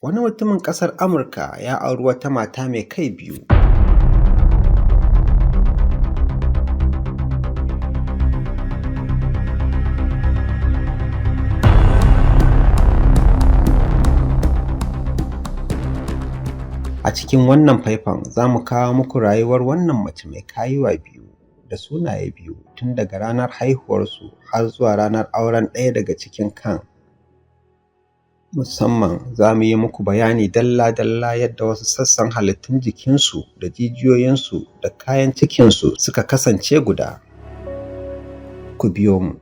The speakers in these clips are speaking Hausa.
Wani mutumin ƙasar Amurka ya auri wata mata mai kai biyu. A cikin wannan faifan za mu kawo muku rayuwar wannan mace mai kayuwa biyu da sunaye biyu tun daga ranar haihuwarsu har zuwa ranar auren ɗaya daga cikin kan. Musamman za mu yi muku bayani dalla-dalla yadda wasu sassan halittun jikinsu da jijiyoyinsu da kayan cikinsu suka kasance guda. Ku biyo mu.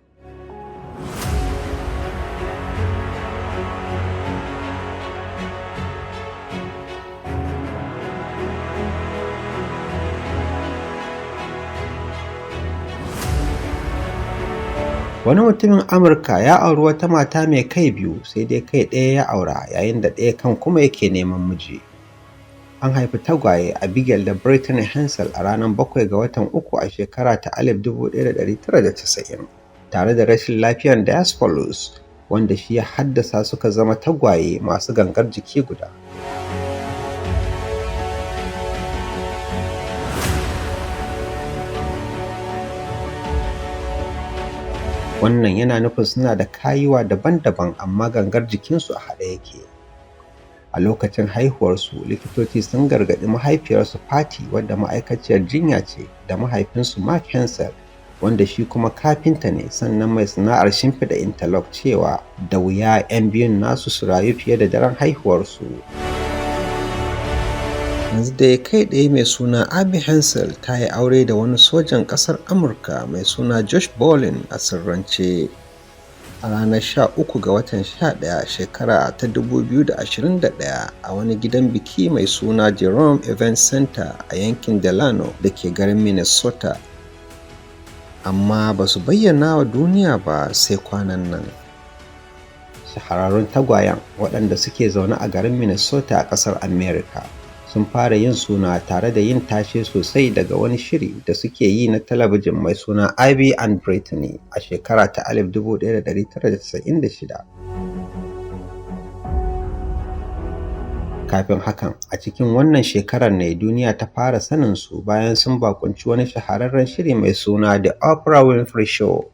Wani mutumin Amurka ya auri wata mata mai kai biyu, sai dai kai ɗaya ya aura yayin da ɗaya kan kuma yake neman miji. An haifi tagwaye Abigail da Brittany Hensel a ranar 7 ga watan Uku a shekara ta 1990 tare da rashin lafiyar diaspolus, wanda shi ya haddasa suka zama tagwaye masu gangar jiki guda. Wannan yana nufin suna da kayuwa daban-daban amma gangar jikinsu a haɗe yake. A lokacin haihuwarsu, likitoci sun gargaɗi mahaifiyarsu Patty, wadda ma'aikaciyar jinya ce, da mahaifinsu Mark Hensel, wanda shi kuma kafinta ne sannan mai sana'ar shimfiɗa interlock, cewa da wuya 'yan biyun nasu su rayu fiye da daren haihuwarsu. Yanzu dai kai ɗaya mai suna Abby Hensel ta yi aure da wani sojan ƙasar Amurka mai suna Josh Bolin a sirrance a ranar 13 ga watan 11 shekara ta 2021 a wani gidan biki mai suna Jerome Event Center a yankin Delano da ke garin Minnesota. Amma ba su bayyana wa duniya ba sai kwanan nan. Shahararrun tagwayen, waɗanda suke zaune a garin Minnesota a ƙasar America, sun fara yin suna tare da yin tashe sosai daga wani shiri da suke yi na talabijin mai suna Abby and Brittany a shekara ta 1996. Kafin hakan, a cikin wannan shekarar ne duniya ta fara sanin su bayan sun baƙunci wani shahararren shiri mai suna The Oprah Winfrey Show.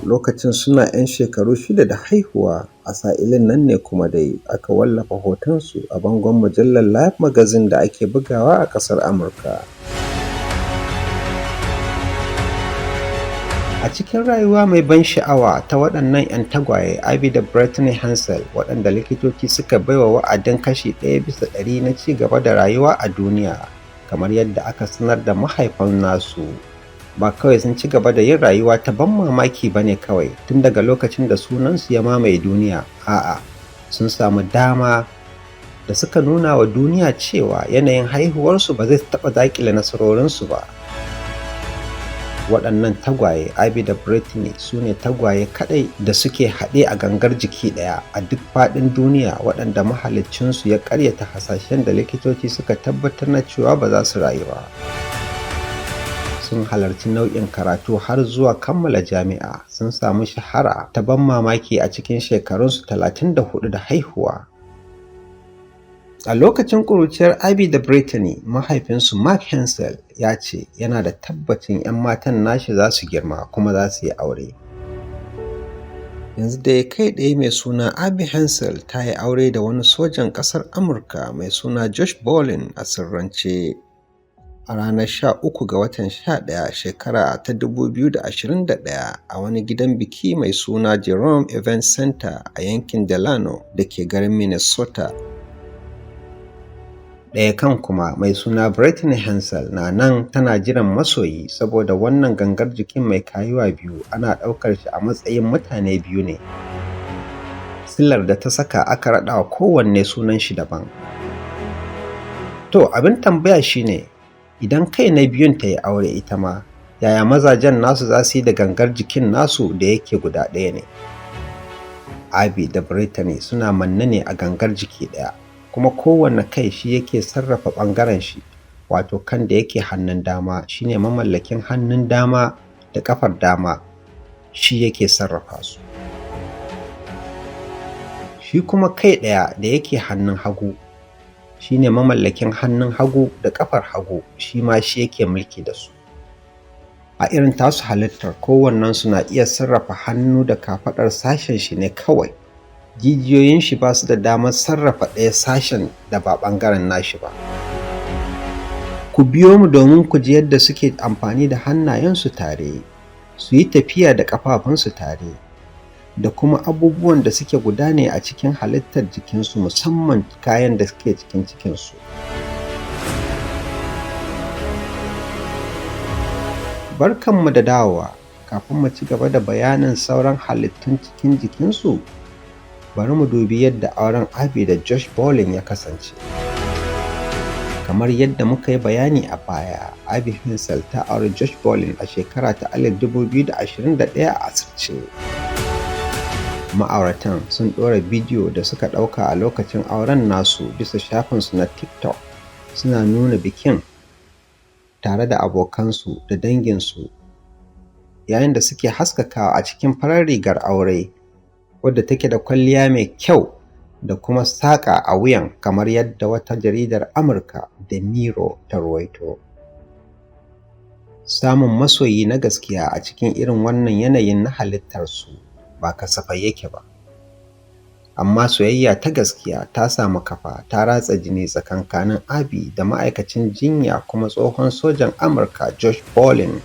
Lokacin suna 'yan shekaru 6 da haihuwa, a sa'ilin nan ne kuma dai aka wallafa hotonsu a bangon mujallar Life magazine da ake bugawa a ƙasar Amurka. A cikin rayuwa mai ban sha'awa ta waɗannan 'yan tagwaye Abby da Brittany Hensel, waɗanda likitoci suka baiwa wa'adin kashi 1% na ci gaba da rayuwa a duniya, kamar yadda aka sanar da mahaifan nasu, ba kawai sun ci gaba da yin rayuwa ta ban mamaki ba ne kawai tun daga lokacin da sunansu ya mamaye duniya, a'a, sun samu dama da suka nuna wa duniya cewa yanayin haihuwarsu ba zai taɓa daƙile nasarorinsu ba. Waɗannan tagwaye Abby da Brittany su ne tagwaye kaɗai da suke haɗe a gangar jiki ɗaya a duk faɗin duniya waɗanda mahaliccinsu ya ƙaryata hasashen da likitoci suka tabbatar na cewa ba za su rayu ba. Sun halarci nau'in karatu har zuwa kammala jami'a, sun samu shahara ta ban mamaki a cikin shekarunsu 34 da haihuwa. A lokacin ƙuruciyar Abby da Brittany, mahaifinsu Mark Hensel ya ce yana da tabbacin 'yan matan nashi za su girma kuma za su yi aure. Yanzu dai kai ɗaya mai suna Abby Hensel ta yi aure da wani sojan ƙasar Amurka mai suna Josh Bolin a sirrance a ranar 13 ga watan 11 shekara ta 2021 a wani gidan biki mai suna Jerome Event Center a yankin Delano da ke garin Minnesota. Ɗaya kan kuma mai suna Brittany Hensel na nan tana jiran masoyi saboda wannan gangar jikin mai kayuwa biyu ana ɗaukar shi a matsayin mutane biyu ne. Silar da ta saka aka raɗa wa kowanne sunan shi daban. To abin tambaya shine, idan kai na biyun ta yi aure ita ma, yaya mazajen nasu za su yi da gangar jikin nasu da yake guda ɗaya ne? Abby da Brittany suna manne ne a gangar jiki ɗaya, kuma kowanne kai shi yake sarrafa ɓangaren shi, wato kan da yake hannun dama shine mamallakin hannun dama da ƙafar dama, shi yake sarrafa su. Shi kuma kai ɗaya da yake hannun hagu shi ne mamallakin hannun hagu da ƙafar hagu, shi ma shi yake mulki da su. A irin tasu halittar, kowannensu na iya sarrafa hannu da kafaɗar sashen shi ne kawai, jijiyoyin shi ba su da damar sarrafa ɗaya sashen da ba ɓangaren nashi ba. Ku biyo mu domin ku ji yadda suke amfani da hannayensu tare, su yi tafiya da ƙafafunsu tare, da kuma abubuwan da suke gudana a cikin halittar jikinsu, musamman kayan da suke cikin cikinsu. Barkanmu da dawowa. Kafin mu ci gaba da bayanin sauran halittun cikin jikinsu, bari mu dubi yadda auren Abby da Josh Brolin ya kasance. Kamar yadda muka yi bayani a baya, Abby Hansen ta auri Josh Brolin a shekara ta 2021 a asirce. Ma'auratan sun ɗora bidiyo da suka ɗauka a lokacin auren nasu bisa shafinsu na TikTok, suna nuna bikin tare da abokansu da danginsu yayin da suke haskakawa a cikin farar rigar aure wadda take da kwalliya mai kyau da kuma saƙa a wuyan, kamar yadda wata jaridar Amurka The Mirror ta ruwaito. Samun masoyi na gaskiya a cikin irin wannan yanayin na halittarsu ba kasafai yake ba. Amma soyayya ta gaskiya ta samu kafa ta ratsa jini tsakankanin Abby da ma'aikacin jinya kuma tsohon sojan Amurka Josh Brolin.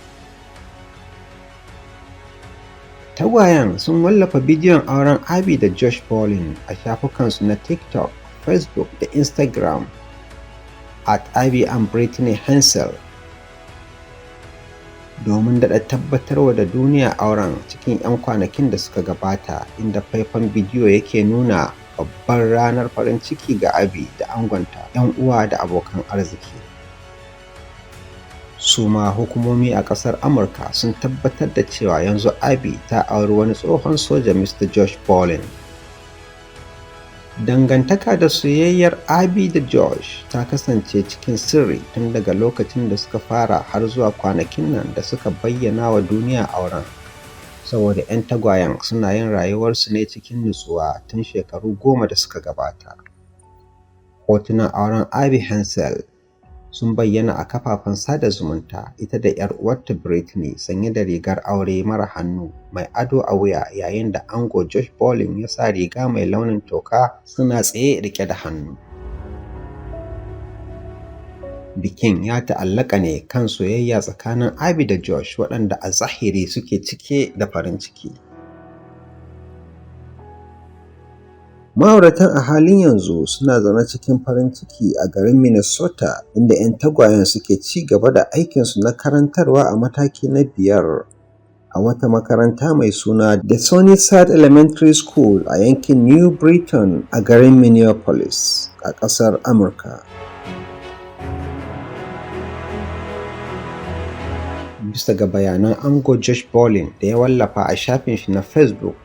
Tagwayen sun wallafa bidiyon auren Abby da Josh Brolin a shafukansu na TikTok, Facebook da Instagram @AbbyandBrittanyHensel domin daɗa tabbatarwa da duniya auren cikin 'yan kwanakin da suka gabata, inda faifan bidiyo yake nuna babbar ranar farin ciki ga Abby da angonta, 'yan uwa da abokan arziki. Su ma hukumomi a ƙasar Amurka sun tabbatar da cewa yanzu Abby ta auri wani tsohon soja, Mr. Josh Brolin. Dangantaka da soyayyar Abby da Josh ta kasance cikin sirri tun daga lokacin da suka fara har zuwa kwanakin nan da suka bayyana wa duniya auren, saboda 'yan tagwayen suna yin rayuwarsu ne cikin nutsuwa tun shekaru 10 da suka gabata. Hotunan auren Abby Hansen sun bayyana a kafafen sada zumunta, ita da 'yar uwarta Brittany sanye da rigar aure mara hannu mai ado a wuya, yayin da ango Josh Brolin ya sa riga mai launin toka, suna tsaye riƙe da hannu. Bikin ya ta'allaka ne kan soyayya tsakanin Abby da Josh, waɗanda a zahiri suke cike da farin ciki. Ma'auratan a halin yanzu suna zaune cikin farin ciki a garin Minnesota, inda 'yan tagwayen suke ci gaba da aikinsu na karantarwa a mataki na 5 a wata makaranta mai suna The Sunnyside Elementary School a yankin New Britain a garin Minneapolis a ƙasar Amurka. Bisa ga bayanan ango Josh Brolin da ya wallafa a shafin shi na Facebook,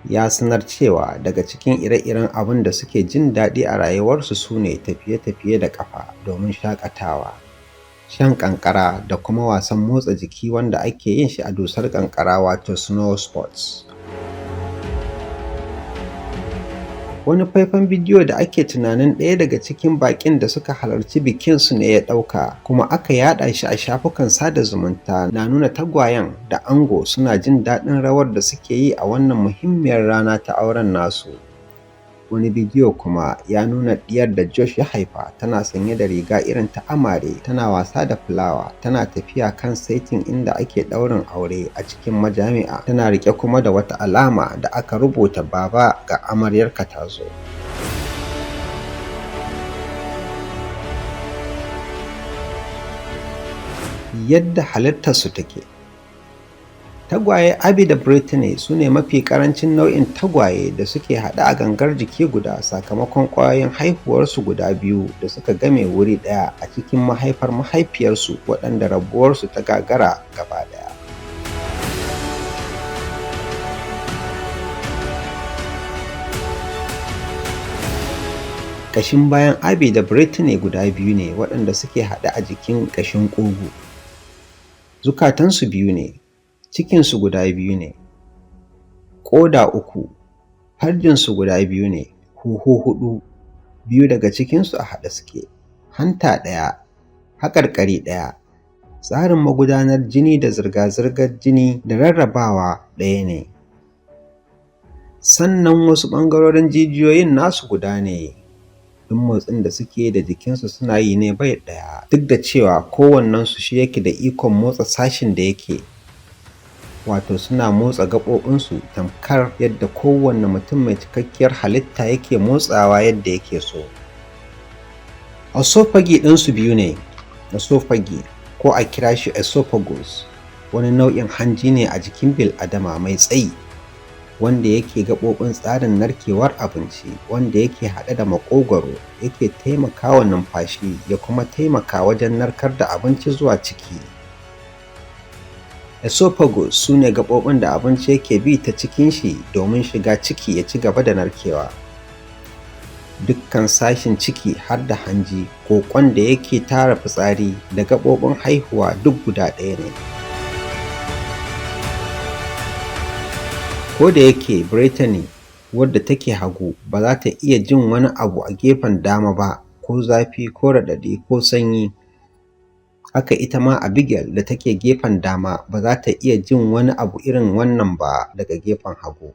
ya sanar cewa daga cikin ire-iren abun da suke jin daɗi a rayuwarsu su ne tafiye-tafiye da ƙafa domin shaƙatawa, shan ƙanƙara da kuma wasan motsa jiki wanda ake yin shi a dusar ƙanƙara, wato snow sports. Wani faifan bidiyo da ake tunanin ɗaya daga cikin baƙin da suka halarci bikin su ne ya ɗauka kuma aka yaɗa shi a shafukan sada zumunta na nuna tagwayen da ango suna jin daɗin rawar da suke yi a wannan muhimmiyar rana ta auren nasu. Wani bidiyo kuma ya nuna ɗiyar da Josh ya haifa tana sanye da riga irin ta amare, tana wasa da fulawa, tana tafiya kan saitin inda ake ɗaurin aure a cikin majami'a, tana riƙe kuma da wata alama da aka rubuta "Baba, ga amaryarka ta zo." Yadda halittarsu take. Tagwaye Abby da Brittany su ne mafi ƙarancin nau'in tagwaye da suke haɗe a gangar jiki guda sakamakon ƙwayoyin haihuwarsu guda biyu da suka game wuri ɗaya a cikin mahaifar mahaifiyarsu, waɗanda rabuwarsu ta gagara gaba ɗaya. Ƙashin bayan Abby da Brittany guda biyu ne waɗanda suke haɗe a jikin ƙashin ƙugu. Zukatansu biyu ne, cikinsu guda biyu ne, ƙoda 3, Farjinsu guda biyu ne, huhu huɗu, biyu daga cikinsu a haɗe suke, hanta ɗaya, haƙarƙari ɗaya. Tsarin magudanar jini da zirga-zirgar jini da rarrabawa ɗaya ne. Sannan wasu ɓangarorin jijiyoyin nasu guda ne. Duk motsin da suke da jikinsu suna yi ne bai ɗaya, duk da cewa kowannensu shi yake da ikon motsa sashin da yake. Wato suna motsa gaɓoɓinsu tamkar yadda kowanne mutum mai cikakkiyar halitta yake motsawa yadda yake so. Esophagus ɗinsu biyu ne, esophagus ko a kira shi esophagus, wani nau'in hanji ne a jikin bil'adama mai tsayi, wanda yake gaɓoɓin tsarin narkewar abinci, wanda yake haɗe da maƙogwaro, yake taimakawa numfashi ya kuma taimaka wajen narkar da abinci zuwa ciki. Esophagus su ne gaɓoɓin da abinci yake bi ta cikin shi domin shiga ciki ya ci gaba da narkewa. Dukkan sashin ciki har da hanji, ƙoƙon da yake tara fitsari da gaɓoɓin haihuwa duk guda ɗaya ne. Ko da yake Brittany, wadda take hagu, ba za ta iya jin wani abu a gefen dama ba, ko zafi ko raɗaɗi ko sanyi. Haka ita ma Abigail da take gefen dama ba za ta iya jin wani abu irin wannan ba daga gefen hagu.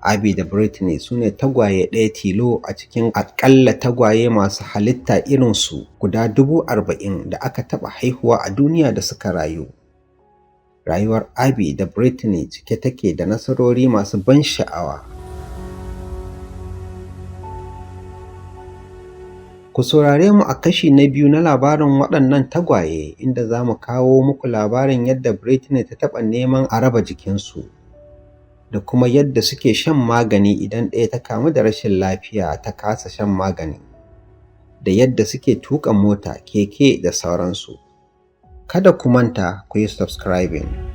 Abby da Brittany su ne tagwaye ɗaya tilo a cikin aƙalla tagwaye masu halitta irinsu guda 40,000 da aka taɓa haihuwa a duniya da suka rayu. Rayuwar Abby da Brittany cike take da nasarori masu ban sha'awa. Ku saurare mu a kashi na biyu na labarin waɗannan tagwaye, inda za mu kawo muku labarin yadda Brittany ta taɓa neman a raba jikinsu, da kuma yadda suke shan magani idan ɗaya ta kamu da rashin lafiya ta kasa shan magani, da yadda suke tuƙa mota, keke da sauransu. Kada ku manta ku yi subscribing.